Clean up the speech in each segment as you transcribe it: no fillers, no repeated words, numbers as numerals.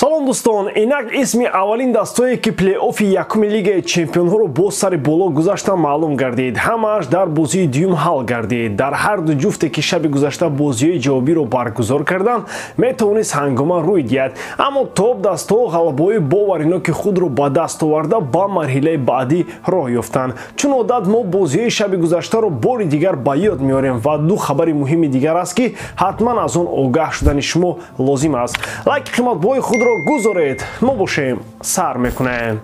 Салом дӯстон, инак исми аввалин дастое ки плей-оффи якуми лигаи чемпионҳоро бо сари боло гузаштан маълум гардид. Ҳамааш дар бозии дуюм ҳал гардид. Дар ҳар ду ҷуфте ки шаби гузашта бозиҳои ҷавобиро баргузор карданд, метавонист ҳангома рӯй диҳад. Аммо топ дастҳо ғалабаҳои бовариноки худро ба даст оварда ба марҳилаи баъдӣ роҳ ёфтанд. Чун одат мо бозиҳои шаби гузаштаро бори дигар ба ёд меорем ва ду хабари муҳими дигар аст, ки ҳатман аз он огаҳ шудани шумо лозим аст. Лайки қиматбоҳои худро гузоред, мо бошем сар мекунем.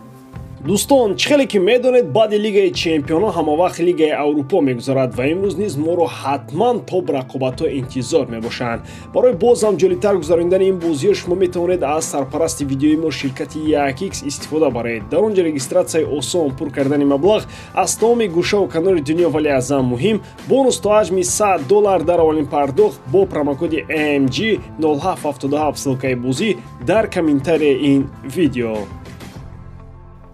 Дӯстон, чӣ хеле ки медонед, баъди лигаи чемпионҳо ҳамавақт лигаи Аврупо мегузарад ва имрӯз низ моро ҳатман топ рақобатҳо интизор мебошанд. Барои боз ҳам ҷолибтар гузаронидани ин бозиҳо шумо метавонед аз сарпарасти видеои мо ширкати 1x истифода баред. Дар он ҷо регистратсияи осон, пур кардани маблағ аз тамоми гӯшаву канори дунё, вале аз ҳам муҳим бонус то ҳаҷми $100 дар аввалин пардохт бо промокоди MG 0777. Ссылкаи бозӣ дар комментарияи ин видео.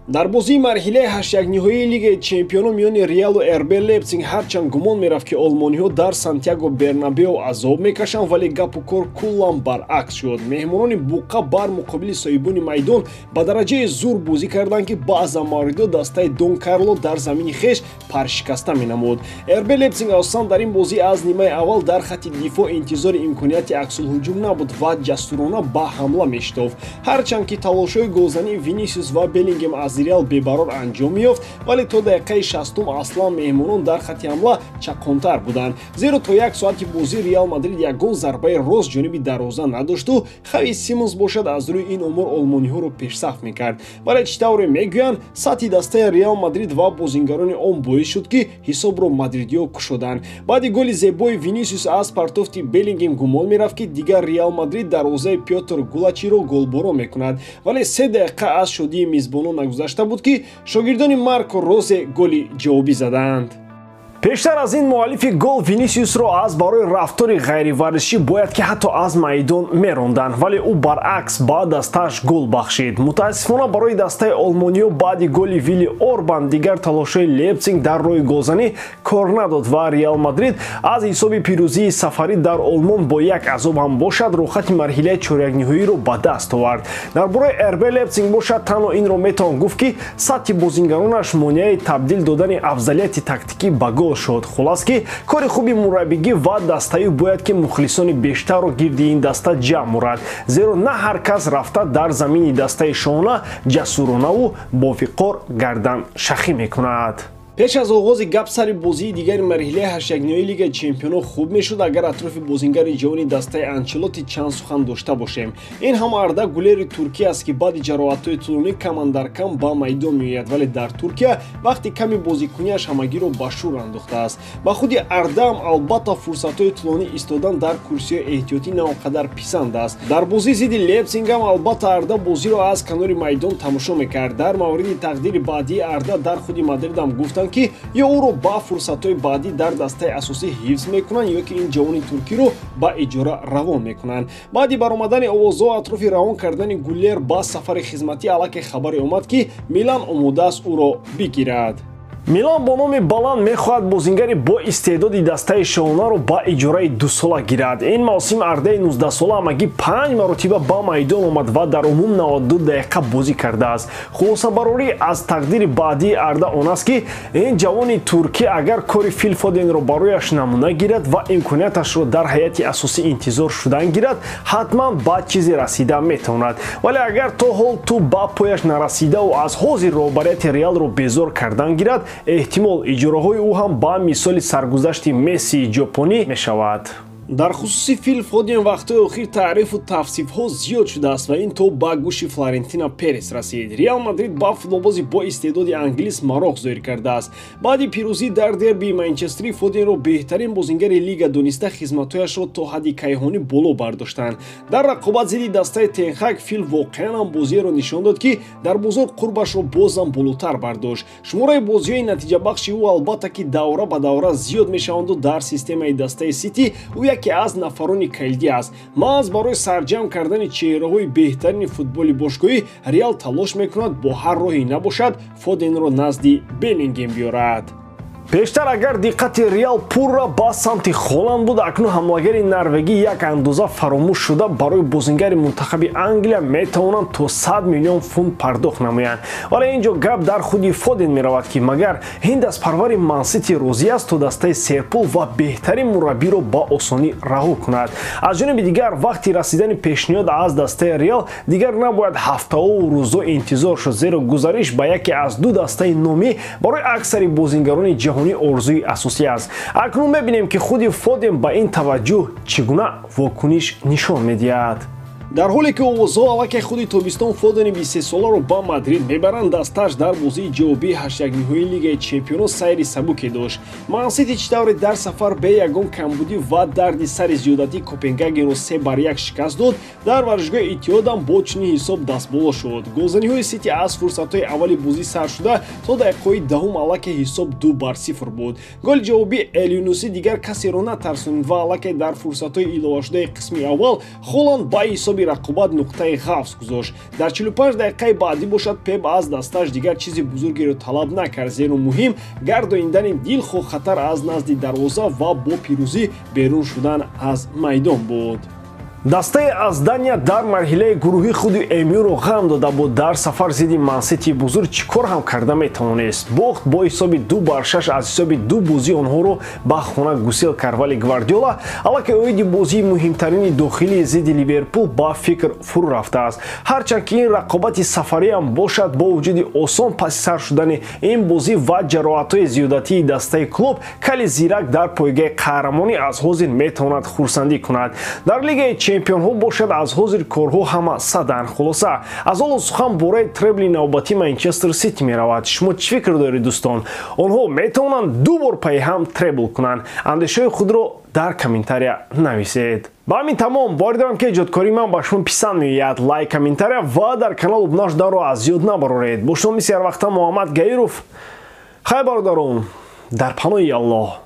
Дар бозии марҳилаи ҳаштякниҳоии лигаи чемпионҳо миёни Реалу РБ Лейпсиг ҳарчанд гумон мерафт, ки олмониҳо дар Сантьяго Бернабео азоб мекашанд, вале гапу кор куллан баръакс шуд. Меҳмонони буққа бар муқобили соҳибони майдон ба дараҷаи зур бозӣ карданд, ки баъзан мавридҳо дастаи Дон Карло дар замини хеш паршикаста менамуд. РБ Лейпсиг асосан дар ин бозӣ аз нимаи аввал дар хатти дифоъ интизори имконияти аксулҳуҷум набуд ва ҷасурона ба ҳамла мешитофт. Ҳарчанд ки талошҳои голзании Винисиус ва Беллингем аз Реал бебарор анҷом меёфт, вале то дақиқаи 60 аслан меҳмонон дар хатти ҳамла чаққонтар буданд, зеро то як соати бозӣ Реал Мадрид ягон зарбаи рост ҷониби дарвоза надошту Хави Симонс бошад аз рӯи ин омор олмониҳоро пешсаф мекард. Вале чӣ тавре мегӯянд, сатҳи дастаи Реал Мадрид ва бозингарони он боис шуд, ки ҳисобро мадридиҳо кушоданд. Баъди голи зебои Винисиус аз партофти Беллингем гумон мерафт, ки дигар Реал Мадрид дарвозаи Пётр Гулачиро голборон мекунад, вале 3 дақиқа аз шодии мизбонон нагузашта буд, ки шогирдони Марко Розе голи ҷавобӣ заданд. Пештар аз ин муаллифи гол Винисиусро аз барои рафтори ғайриварзишӣ бояд ки ҳатто аз майдон меронданд, вале ӯ баръакс ба дастааш гол бахшид. Мутаассифона барои дастаи олмониҳо баъди голи Вилли Орбан дигар талошҳои Лейпсиг дар роҳи голзанӣ кор надод ва Реал Мадрид аз ҳисоби пирӯзии сафарӣ дар Олмон бо як азоб ҳам бошад рухати марҳилаи чорякниҳоиро ба даст овард. Дар бораи РБ Лейпсиг бошад танҳо инро метавон гуфт, ки сатҳи бозингаронаш монеаи табдил додани афзалияти тактикӣ ба гол шуд. Хулас ки кори хуби мураббигӣ ва дастаӣ бояд ки мухлисони бештарро гирди ин даста ҷамъ орад, зеро на ҳар кас рафта дар замини дастаи шоҳона ҷасуронаву бовиқор гардан шахӣ мекунад. Пеш аз оғози гап сари бозии дигари марҳилаи ҳаштякниҳои лигаи чемпионҳо хуб мешуд, агар атрофи бозингари ҷавони дастаи Анчелотти чанд сухан дошта бошем. Ин ҳам Арда Гулери туркия аст, ки баъди ҷароҳатҳои тӯлонӣ камандаркам ба майдон меояд, вале дар Туркия вақти ками бозикуниаш ҳамагиро ба шӯр андохтааст. Ба худи Ардаам албатта фурсатҳои тӯлонӣ истодан дар курсиҳои эҳтиётӣ на он қадар писанд аст. Дар бозии зидди Лейпсигам албатта Арда бозиро аз канори майдон тамошо мекард. Дар мавриди тақдири баъдии Арда дар худи Мадридам гуфтанд, ки ё ӯро ба фурсатҳои баъдӣ дар дастаи асосӣ ҳифз мекунанд, ё ки ин ҷавони туркиро ба иҷора равон мекунанд. Баъди баромадани овозҳо атрофи равон кардани Гуллер ба сафари хизматӣ аллакай хабаре омад, ки Милан омода аст ӯро бигирад. Милан бо номи баланд мехоҳад бозингари бо истеъдоди дастаи шоҳонаро ба иҷораи дусола гирад. Ин мавсим Ардаи 19сола ҳамагӣ 5 маротиба ба майдон омад ва дар умум 92 дақиқа бозӣ кардааст. Хулосабарорӣ аз тақдири баъдии Арда он аст, ки ин ҷавони туркӣ агар кори Фил Фоденро барояш намуна гирад ва имконияташро дар ҳайати асосӣ интизор шудан гирад, ҳатман ба чизе расида метавонад. Вале агар то ҳол тӯб ба пояш нарасидаву аз ҳозир роҳбарияти Реалро безор кардан гирад, эҳтимол иҷораҳои ӯ ҳам ба мисоли саргузашти Мессии ҷопонӣ мешавад. Дар хусуси Фил Фоден вақтҳои охир таърифу тавсифҳо зиёд шудааст ва ин то ба гӯши Флорентина Перес расид. Реал Мадрид ба футболбози бо истеъдоди англис мароқ зоҳир кардааст. Баъди пирӯзӣ дар дербии Манчестери Фоденро беҳтарин бозингари лига дониста хизматҳояшро то ҳадди кайҳонӣ боло бардоштанд. Дар рақобат зидди дастаи Тенхак Фил воқеан ҳам бозиеро нишон дод, ки дар бозор қурбашро бозам болотар бардошт. Шумораи бозиҳои натиҷабахши ӯ албатта ки давра ба давра зиёд мешаванду дар системаи дастаи Сити ӯ яке аз нафарони калидӣ аст. Маҳз барои сарҷамъ кардани чеҳраҳои беҳтарини футболи бошгоҳӣ Реал талош мекунад бо ҳар роҳе набошад Фоденро назди Беллингем биёрад. Пештар агар диққати Реал пурра ба самти Холанд буд, акнун ҳамлагари норвегӣ як андоза фаромӯш шуда, барои бозингари мунтахаби Англия метавонанд то 100 миллион фунт пардохт намоянд. Вале ин ҷо гап дар худи Фоден меравад, ки магар ин дастпарвари Мансити розӣ аст то дастаи серпул ва беҳтарин мураббиро ба осонӣ раҳо кунад. Аз ҷониби дигар, вақти расидани пешниҳод аз дастаи Реал дигар набояд ҳафтаҳову рӯзо интизор шуд, зеро гузариш ба яке аз ду дастаи номӣ барои аксари бозингарони ҷаҳонӣ орзуи асосӣ аст. Акнун мебинем, ки худи Фоден ба ин таваҷҷӯҳ чӣ гуна вокуниш нишон медиҳад. Дар ҳоле ки овозҳо аллакай худи тобистон Фодени 23-соларо ба Мадрид мебаранд, дастааш дар бозии ҷавобии ҳаштякниҳоии Лигаи Чемпионот сайри сабуке дошт. Мансити чӣ тавре дар сафар бе ягон камбудӣ ва дарди сари зиёдатии Копенгагенро 3-1 шикаст дод, дар варзишгоҳи Иттиҳодам бо чунин ҳисоб дастболо шуд. Голзаниҳои Сити аз фурсатҳои аввали бозӣ сар шуда то дақиқаҳои даҳум аллакай ҳисоб 2-0 буд. Голи ҷавобии Элюнуси дигар касеро натарсонид ва аллакай дар фурсатҳои иловашудаи қисми аввал Холанд ба ҳисоби рақобат нуқтаи ғафз гузошт. Дар 45 дақиқаи баъдӣ бошад, Пеп аз дастааш дигар чизи бузургеро талаб накард, зеро муҳим гардондани дилхоҳ хатар аз назди дарвоза ва бо пирӯзӣ берун шудан аз майдон буд. Дастаи аз Дания дар марҳилаи гурӯҳӣ худи МЮ-ро ғам дода буд. Дар сафар зидди Мансити бузург чӣ кор ҳам карда метавонист? Бохт бо ҳисоби 2-6 аз ҳисоби ду бозӣ онҳоро ба хона гусел кард, вале Гвардиола аллакай оиди бозии муҳимтарини дохилии зидди Ливерпул ба фикр фурӯ рафтааст. Ҳарчанд ки ин рақобати сафариам бошад, бо вуҷуди осон паси сар шудани ин бозӣ ва ҷароҳатҳои зиёдатии дастаи клуб, кали зирак дар пойгаи қаҳрамонӣ аз ҳозир метавонад хурсандӣ кунад. Дар Лигаи Чемпионҳо бошад, аз ҳозир корҳо ҳама саданд. Хулоса, аз ҳоло сухан бораи требли навбатии Манчестер Сити меравад. Шумо чӣ фикр доред, дӯстон? Онҳо метавонанд ду бор пайи ҳам требл кунанд? Андешаҳои худро дар комментария нависед. Ба ҳамин тамом. Боварӣ дорам, ки эҷодкории ман ба шумо писанд меояд. Лайк, комментария ва дар канал обуна шуданро аз ёд набароред. Бо шумо мисли ҳарвақта Муҳаммад Гаиров. Хайр, бародарон, дар паноҳи Аллоҳ.